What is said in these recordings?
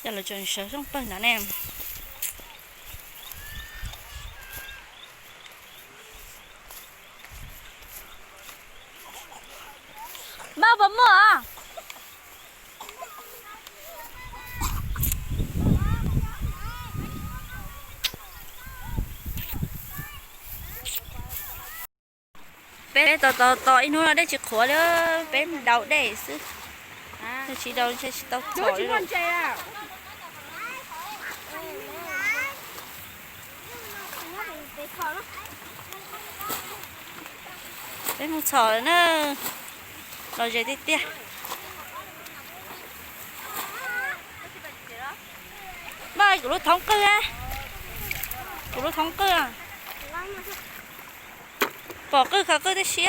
Coj los tso sawv rooj pawg no ne. Npauj puas muaj? Peb tos tos tos ib hnub no dej tsis qhuav li, peb daus dej xwb. Tsis daus tsis tau txhom li. Peb mus txhom na, los ze tiag tiag. Npaj kuv lub thoob qwj, kuv lub thoob qwj. Pom qwj khaws qwj tib si.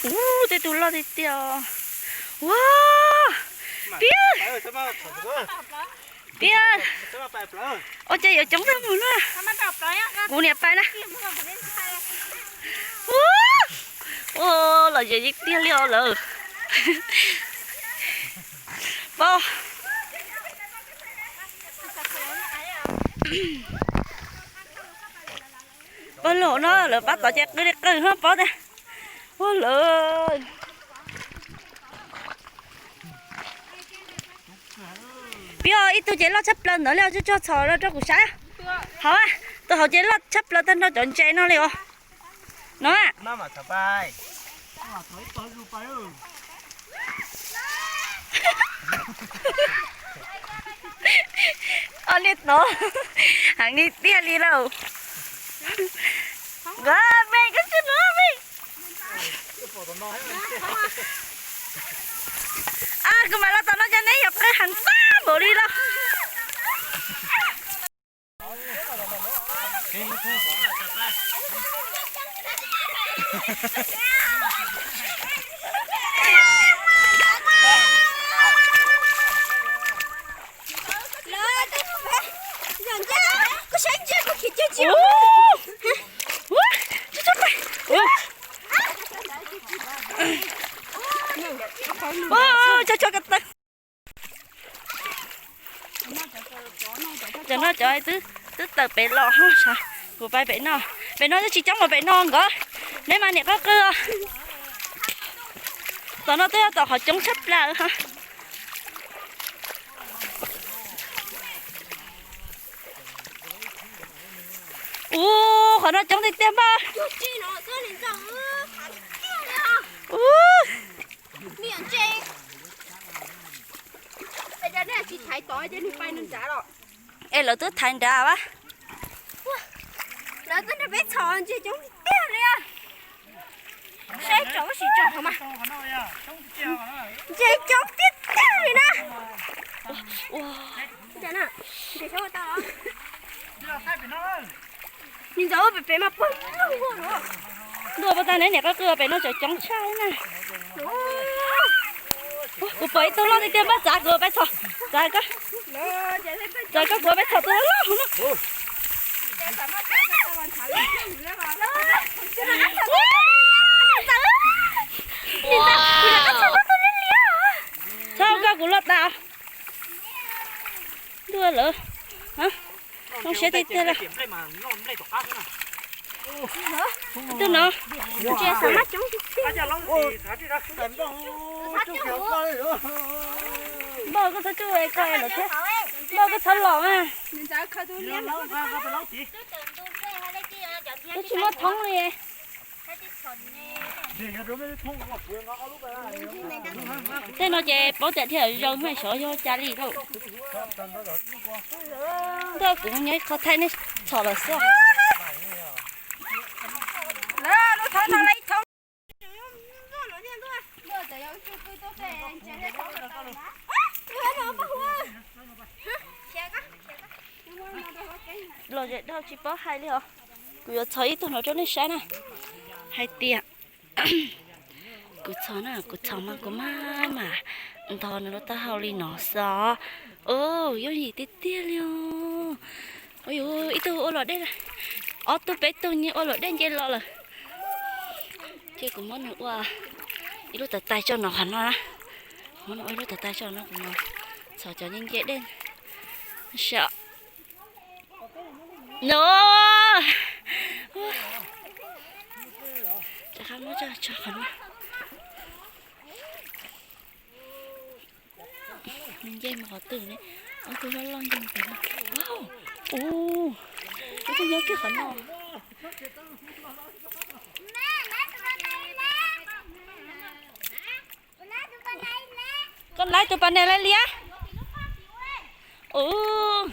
Ub, tej tug loj tiag tiag. Ua, piab, piab. Ua cas yuav coob tag mus na. Kuv niam pais na. Ua, los ze yeej tiag li os lawm. Pab, pab los no lawv pab tod ces qw li qw hab pab tiag. Ua lawm. Piab, ib tug ces loj tshaj plaws ntawd li os, tsuj tsuag txhom los rau kuv saib. Hauv, tus hauv ces loj tshaj plaws tag nrho cov ntses no li os. No. Os, niag tod, heev li tiag li lauj. Nkawd me, koj tsis hnov me. A, kuv mam los tom no ces neb yuav qw heev tag npaum li lauj. Ua, tsuj tsuag ko taw. Cov no cov twb, twb tawm pem los ho, kuv pais pem no. Pem no twb tsis coob mas pem no nkawd, neb mas niam qab qw. Tom no twb yog tom qhov coob tshaj plaws ho. Ub, qhov no coob tiag tiag npawg. Ub, es lawv twb thaiv nrad a. Lawv twb nrog peb txhom ntses coob tiag li. Saib tsom sim tsom hauv mas. Ntses coob tiag tiag li na. Ntses ntawd pem pem mas pawg lug. Ntuj, puas tau neb niam qab qw pem no tseem coob tshaj na. Kuv pom ib tug loj tiag tiag npawg, txav kuv pais txhom. Txav koj, txav koj kuv pais txhom tus loj no. Txhob koj kuv loj tas. Ntuj lawm, zoo siab tiag tiag li. Twb no. Npawg, koj txhob tsuj koj lawm thiab. Npawg, koj txhob los mas. Twb tsis muaj thoob li. Tej no ces paub tias dhia zaws mas xyov yog cas li lauj. Ntuj, kuv nyob ib qho thaij nej txhom lawm xwb. Los zem dhau tsis paub hais li os. Kuv yuav txhom ib tug no rau nej saib na. Hais tias kuv txhom na, kuv txhom mas kuv maj mam ntho nws lub taub hau li no xwb. Yooj yim tiag tiag li os. Ua yuav ib tug ua los deb, Ob tug peb tug nyias ua luam dej nce los lawm. Ces kuv muab nws ua ib lub tav tais tso no qhov no na. Muab nws ua ib lub tav tais tso no, kuv mus txhom cov nce nce dej. No, rov qab muab tso tso qhov no. Nce mus qhov twg ne? Ob tug loj loj nce mus pem no. Ub, ub, tus nyob kiag qhov no. Koj laib tus pas nes laib liab. Ub.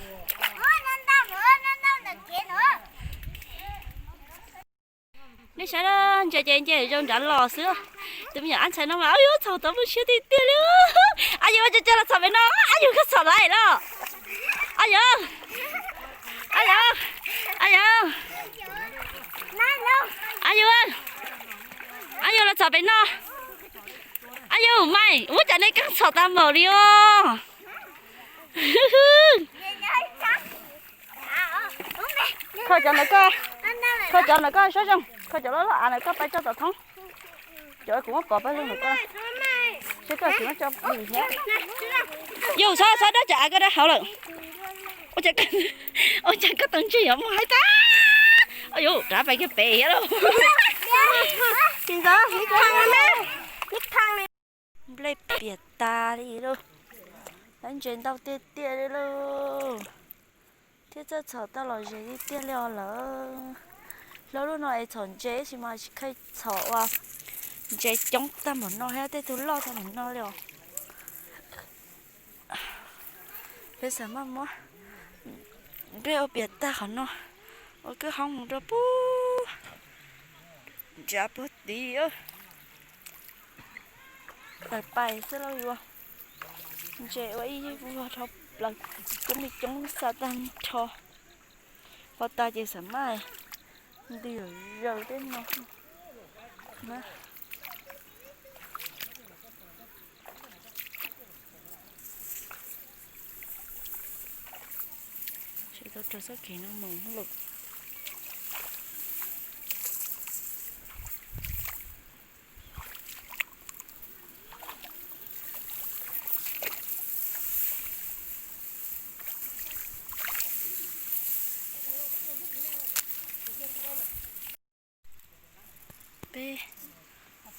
Nej saib, ntses ces nce zoo nrad los xwb. Tus me nyuam ab ntxhais no mas, ab yuv, txhom tau muaj siab tiag tiag li. Ab yuv, ua cas los txhom pem no, ab yuv, koj txhom lawm los? Ab yuv, ab yuv, ab yuv, ab yuv, ab yuv, los txhom pem no. Ab yuv, mas muab cov nej keeb txhom tag npaum li os. Kho cov ntawm koj, kho cov ntawm koj saib zoo, kho cov loj loj av ntawm koj pais tso tom thoob. Cov kuv muab pov pawg lug ntawm koj, seb koj tsis muab tso plig thiab. Yus, txhob, txhob dab cov av koj dab hauv lawm. Ua cas koj tus ntses yuav muaj haib tag. Yus, rov pais kiag pem thiab lauj. Nplej piam tas li lauj. Lawv ntses ntau tiag tiag li lauj. Thiab txawj txhom tau lom zem tiag tiag li os lawm. Hlo lub no es txhom ntses tab sis mas tsis kheev txhom ua ntses coob tag npaum no thiab tej tug loj tag npaum no li os. Peb xav maj muab nplej ua piam tag qhov no, ua kwj hoob mus rau puag nrad puag tid. Pais pais xwb lauj yuav. Ntses ua ib vuag rau plaws coob li coob xa tag nrho. Pov tas ces xav maj ntws zaws tej no na. Tsis tau raws txoj kev no mus lawm. Peb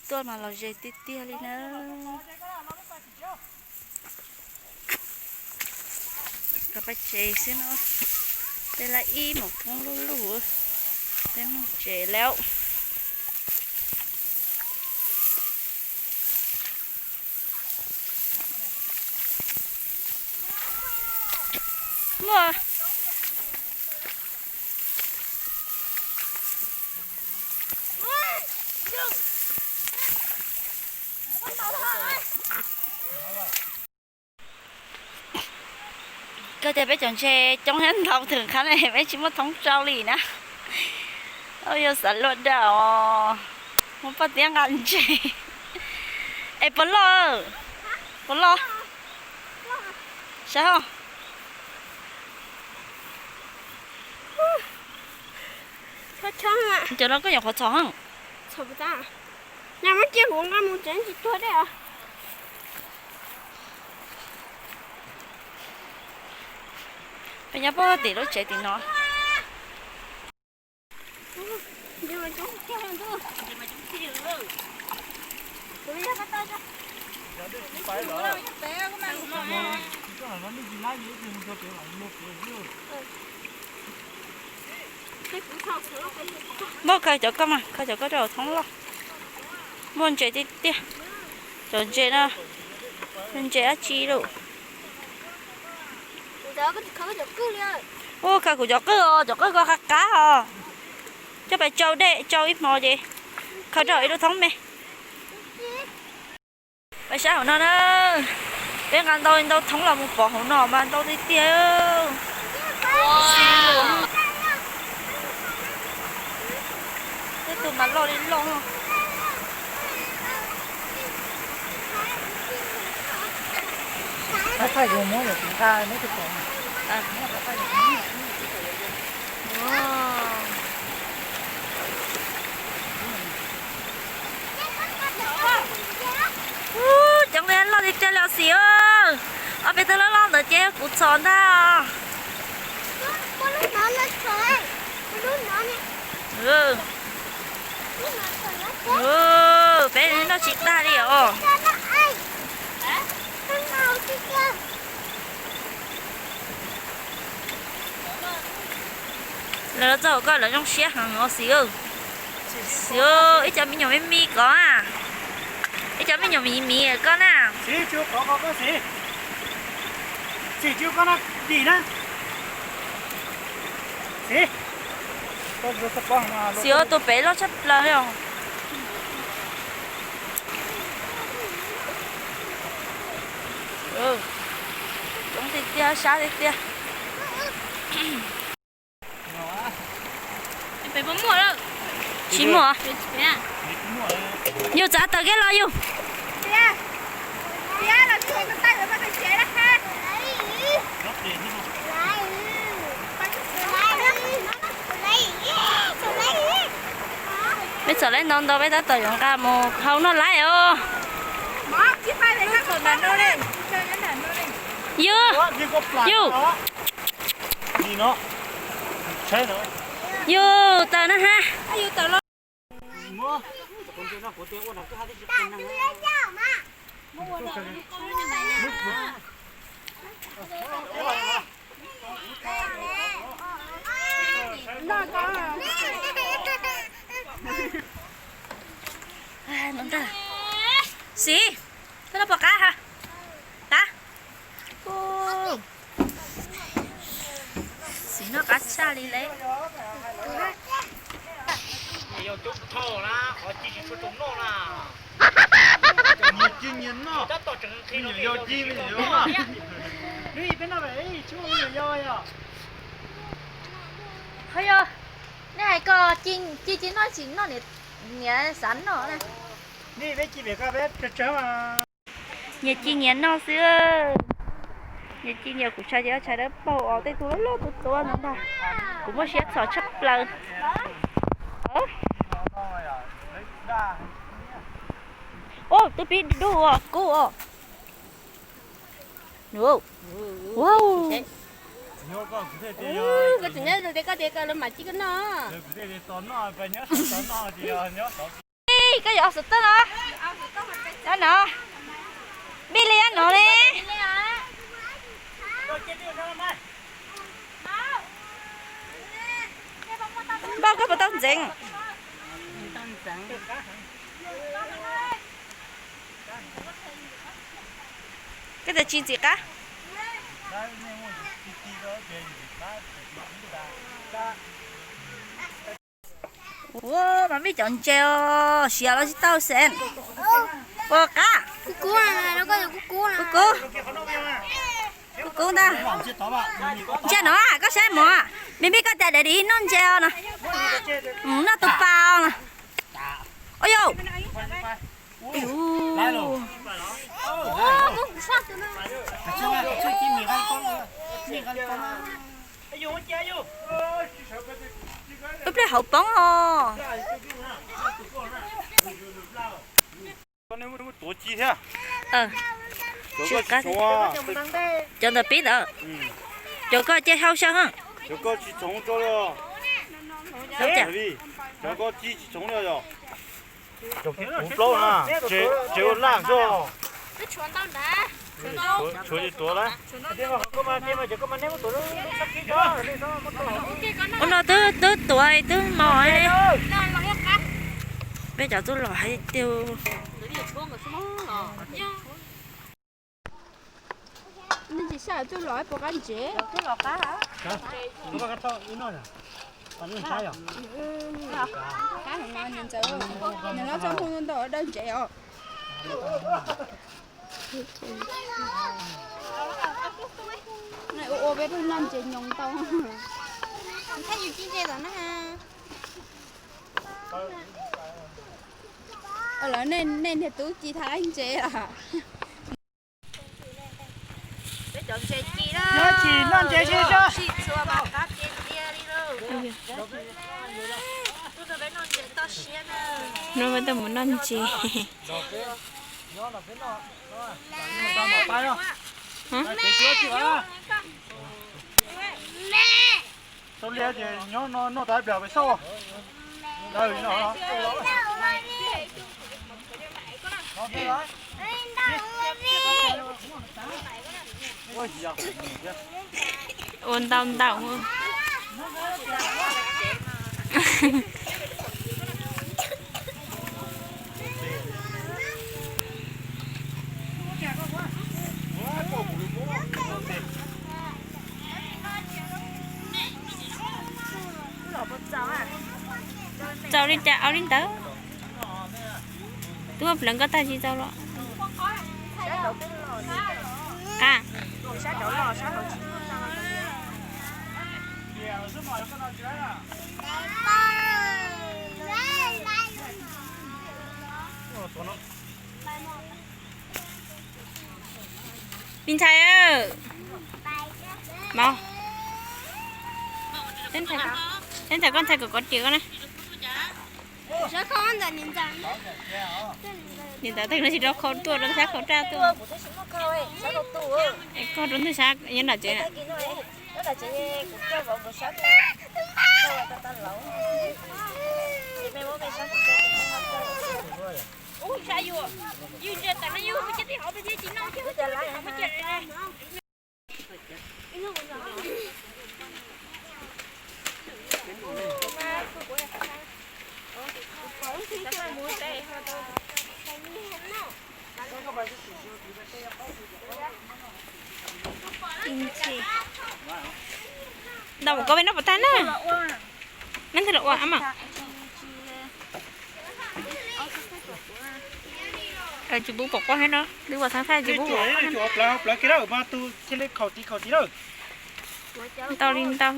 tuaj mas los ze tiag tiag li na. Koj pab tsev xwb no, peb lab ib mus thoob lub lug, peb mus tsev lawm. Muaj. Koj tias peb cov ntses coob thiab ntau, twb qhab ne peb tsis muaj thoob rau li na. Ua yuav xav luaj dam os, muaj poj tiab nqa ntses. Es puas loj? Puas loj? Saib os. Cov no koj nyuam qhuav txhom heej. Peb nyob puag tim lub tsev tim no. Muab khaws cov koj mas, khaws cov koj rau hauv thoob loj. Muaj ntses tiag tiag. Cov ntses no, ntses dab tsi lauj? Ua khaws kuv cov qwj os, cov qwj koj qab qab os. Coj pais tsau dej tsau ib hmo ces khaws rau hauv ib lub thoob me. Peb saib hauv no na, peb nqa ntau ntau thoob los mus pov hauv no mas ntau tiag tiag. Tej tus mas loj li loj. Thaij kuv muab yog kuv nqa neb tus pom. Wow. Tiag tiag li os Xis. Ob peb tug loj loj ntawd ces kuv txhom ntag. Peb noj tsis tag li os. Lawv los txog hauv koj lawv zoo siab heev os Xis. Xis, ib cov me nyuam me me koj na. Ib cov me nyuam me me koj na. Xis, tus pem loj tshaj plaws li os. Coob tiag tiag, sab tiag tiag. Tsis muaj. Yus txav tawm kiag los yus. Peb txom laib ntau ntau peb tab tom yuav nqa mus hau noj laib os. Yus, yus, yus tawm na ha. Xis, koj noj pom qab ha? Qab. Xis noj qab tshaj li lawm. Ho yog, nej hais ko ci ci noj tsis noj niam xav noj na. Nyias ci nyias noj xwb. Nyias ci nyias kuv tshais ces tshais dawb paug os, tej tug loj loj tuab tuab no ntag. Kuv muaj siab txhom tshaj plaws. Ub, twb pib dub os, kub os. Koj tseem nyob tias koj tias koj lawv mam ci koj noj. Koj yuav xov tooj no. Npij li no ne. Npauj koj puas tau ntxeev? Koj tias tsis ntxim qab. Ua mas npij cov ntses os, siav los tsis tau xeev. Ua qab. Kub kub ntag. Ntsia no, koj saib mov, me me koj tias daddy noj ntses os no. Noj tus pas os no. Ua yau. Wb pliag hauv poob os. Tuav ci thiab. Cov ntawd pib ntawd. Cov koj cia hau xyaw. Cov koj tsis txhoov tso li. Cov koj ci tsis txhoov li yog. Kuv plaub na, tsev ua laj xwb. Tshuav li tuav lawm. Ua no twb twb tuav twb mos li. Peb cov tub los hais tias nej tsis saj tub los puas qab ntsev. Nws los tso hu ntau dawb ntsev os. Ua ua peb pheej noj ntses nyoos tau. Lawv nej niag tub ci thab ntses os. Peb cov ntses ci na. Noj tsis noj ntses tsis tso. Sij txhua mas qab tiag tiag li lauj. Hnub no peb noj ntses toj siab na. Hnub no peb tuaj mus noj ntses. Tau li ces nyob no noj tas plam pem saib. Ua ntau ntau. Txaus li cas ua li ntawd. Twb ua pleev koj tag tsis txaus los? Qab. Me ntxhais, peb ntxhais koj ntxhais kom kov riam koj na. Niam ntawd tej no tsis rau khau tuaj rau sab khau raj tuaj. Koj rau ntawm sab nyob nram tsev na. Ntau koj peb noj puas tag na? Neb ntawd los ua mas. Tsis pub pom quaj thiab no, twb ua xeeb thaij tsis pub pom quaj. Ntau li ntau.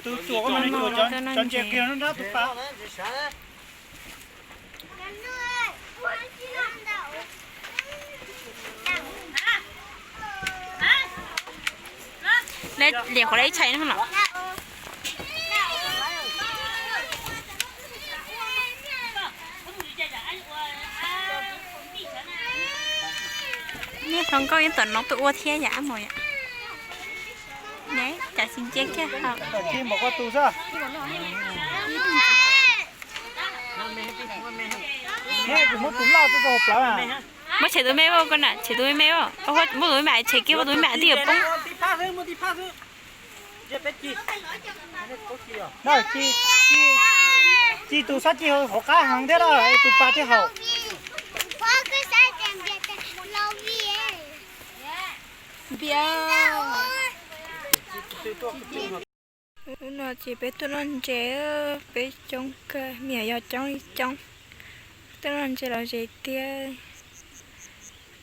Tus cuam koj mas nws cuam cov ntses kiag nrab tus pas. Liam qhuav lawv ib tshais no los. Niag hluas nkauj yeej tom no tuaj ua thiab yam ab mos yom. Cas tsis ntsia kiag hauv. Muab tshem tus me vauj koj na, tshem tus me me vauj, muab tus me me tshem kiag, muab tus me me tib yam poob. Ci tus sab ci hauv qab heev thiab, tus pas thiab hauv. Hnub no ces peb tuaj noj ntses, peb coob kawg, me nyuam yaus coob li coob. Tuaj noj ntses los ze tiag,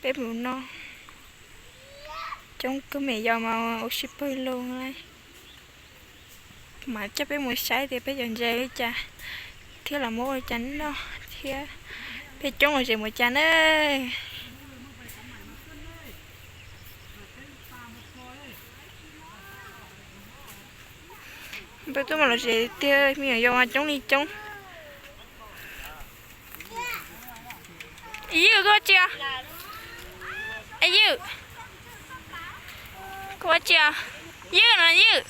peb mus noj. Coob kawg, me nyuam yaus mas ua si pawg lug. Mas coj peb mus saib tias peb cov ntses li cas thiab los muab ua li cas noj thiab peb coob los ze mus cas na. Peb tuaj mas los ze tiag, me nyuam yaus mas coob li coob. Ywg, koj ua tsi? Ywg, koj ua tsi? Ywg no Ywg.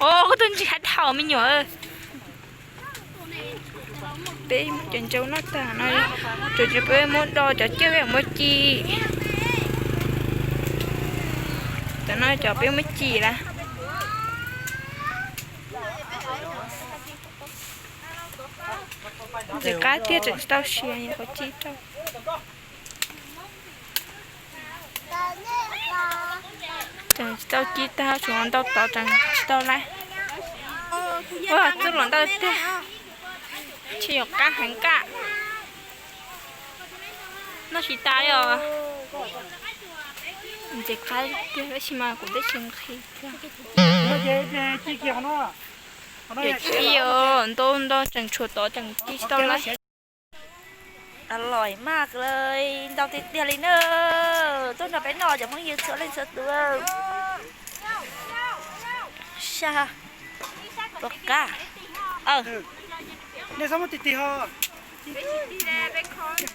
Os, koj tus ntsis dhau me nyuam. Peb muab cov ntses noj tag no, tsuas tsis peb muab do cov cawj peb muab ci. Cov no cov peb muab ci lawm. Ntses qab tiag tseem tsis tau siav, qhuav ci rau. Tseem tsis tau ci tag, tsuas ntau tod tseem tsis tau lawm. Ua txuj los ntau tiag, tsis yog qab heev kaj. Noj tsis tas li os. Ntses qab tiag tab sis mas kuv twb tsis nqhis tiag. Ci os, ntau ntau tseem tshuav tod tseem ci tsis tau lawm. Lom maj ntau tiag tiag li na. Tuaj nrog peb noj cov phooj ywg txhua leej txhua tus. Sa, tua qab. Nej txhob muab tig tig ho.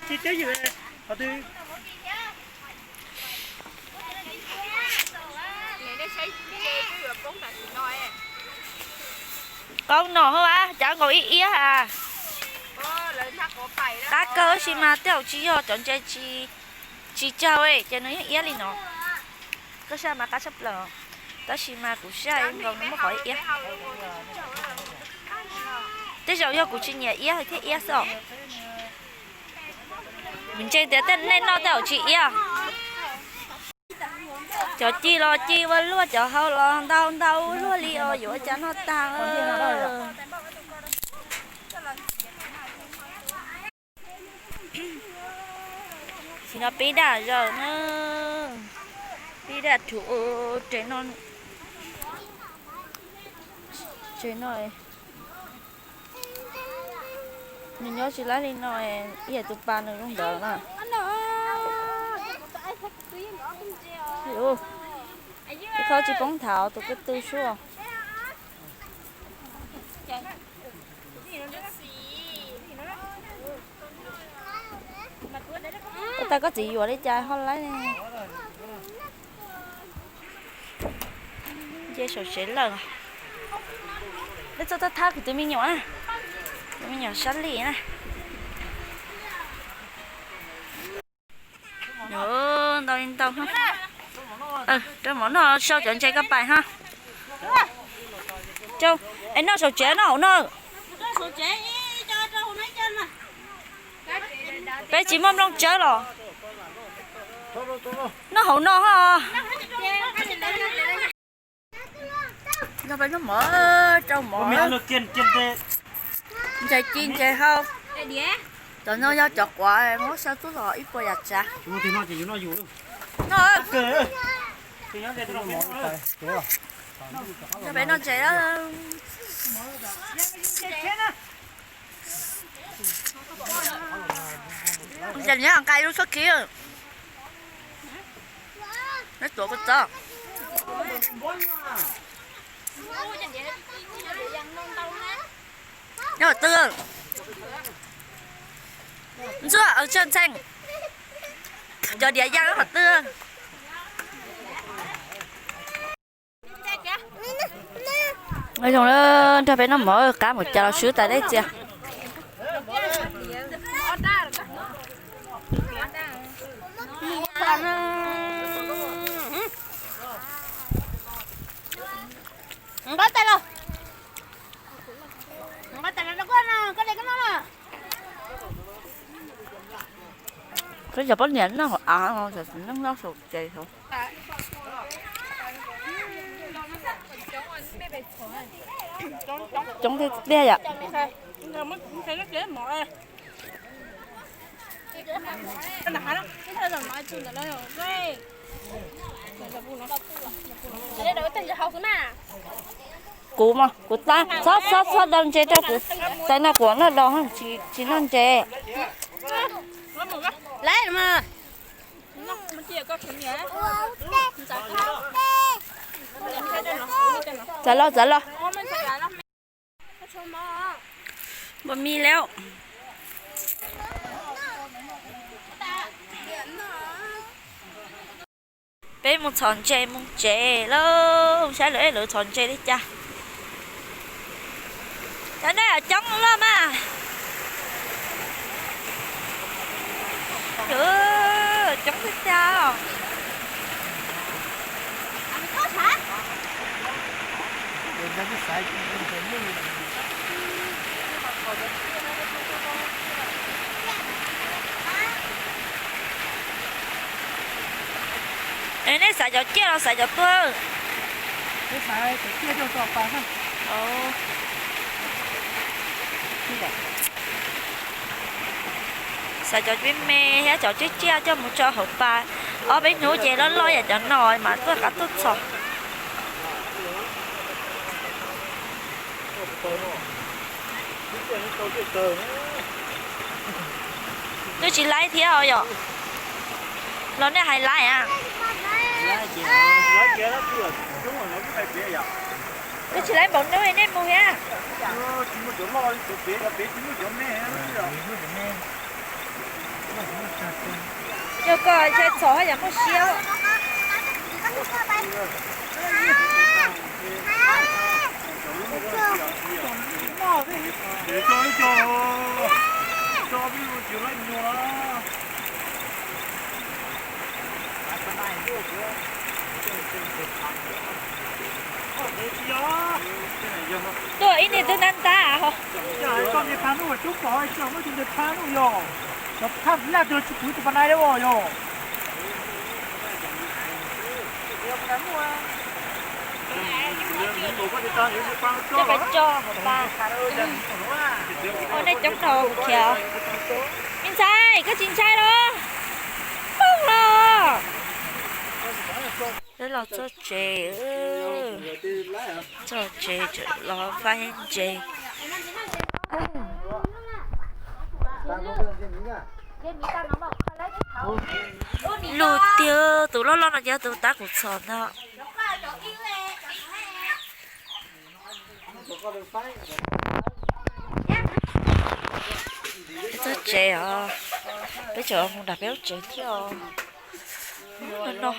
Ci tiab ywm. Qaub no hauv a, cav nkaus ib iab a. Qab kawg tab sis mas tej zaum tsis yog cov ntses tsis tsawg ces nws yeej iab li no. Koj saib mas qab tshaj plaws, tab sis mas kuv saib nkaus nws muaj qhov iab. Tej zaum yog kuv tsis nyiam iab thiaj iab xwb os. Kuv ntseeg tias tej nej noj tej zaum tsis iab. Cov ci los ci ua luaj, cov hau los ntau ntau ua luaj li os, yuav ua cas noj tag. Tsis no peb daj zaws na, peb daj rhuv res no, res no. Nws nyob tsis laib li no, ib yam tus pas nws zoo ntawd na. Ib qho tsis poob nthav tus ko tw suab. Ua tas koj txiv yuav li cas ho laib ne. Nce saum tsev lawm. Peb txog thab thab kuv tus me nyuam na, tus me nyuam sab lim na. Ntau li ntau. Rau mov noj, sau cov ntses koj pais ha. Es noj saum tsev noj hauv no. Peb tsis muaj nplooj tsawb los? Noj hauv no ho. Yog peb noj mov, rau mov, ntses ci ntses hau. Cov no yog cov quav muab sau tuaj los ib puas yam tsav. Yog peb noj ntses. Ces nyob nqa ib lub txhob khib, neb tuav kua txob. Nyob qhov twg? Ntxuaj, tsawg ntxhee. Cov diav ya nyob qhov twg? Zoo, nrog peb noj mov qab mus cas los swb tas dej txias. Peb cov poj niam noj hauv av, cov txiv neej noj saum tsev. Coob tiag tiag yom. Kuv mas kuv tab txhob txhob txhob daws ntses rau kuv, tais na kuv noj dos, tsis noj ntses. Txav los txav los. Npua mis lawm. Peb mus txhom ntses mus tsev lauj, saib lawv lawv txhom ntses li cas. Cov nej coob loj mas. Coob tiag tiag. Es nej xaiv cov ciaj los xaiv cov tuag? Xaiv cov me me thiab cov tsiaj tsiaj coj mus tso hauv pas, ob peb hnub ces loj loj yam cov no mas tuaj qab tuaj txhom. Twb tsis laib thiab os yom? Los nej hais laib a? Twb tsis laib npaum no nej mus thiab. Tsis muaj cov loj li cov pem, cov pem tsis muaj cov me. Yog koj ntshai txhom haj yam muaj siab. Tuaj ib niag twb ntab ntab ho. Coj pais tso hauv pas. Ua nej coob dhau khiav. Me ntxhais, koj tsis ntshai los? Poob los. Peb los txog tsev, txog tsev tseem los faib ntses. Lug tiag, tus loj loj no ces yog tus tab kuv txhom ntag. Peb txog tsev os, peb tseem mus nram peb lub tsev thiab os. No,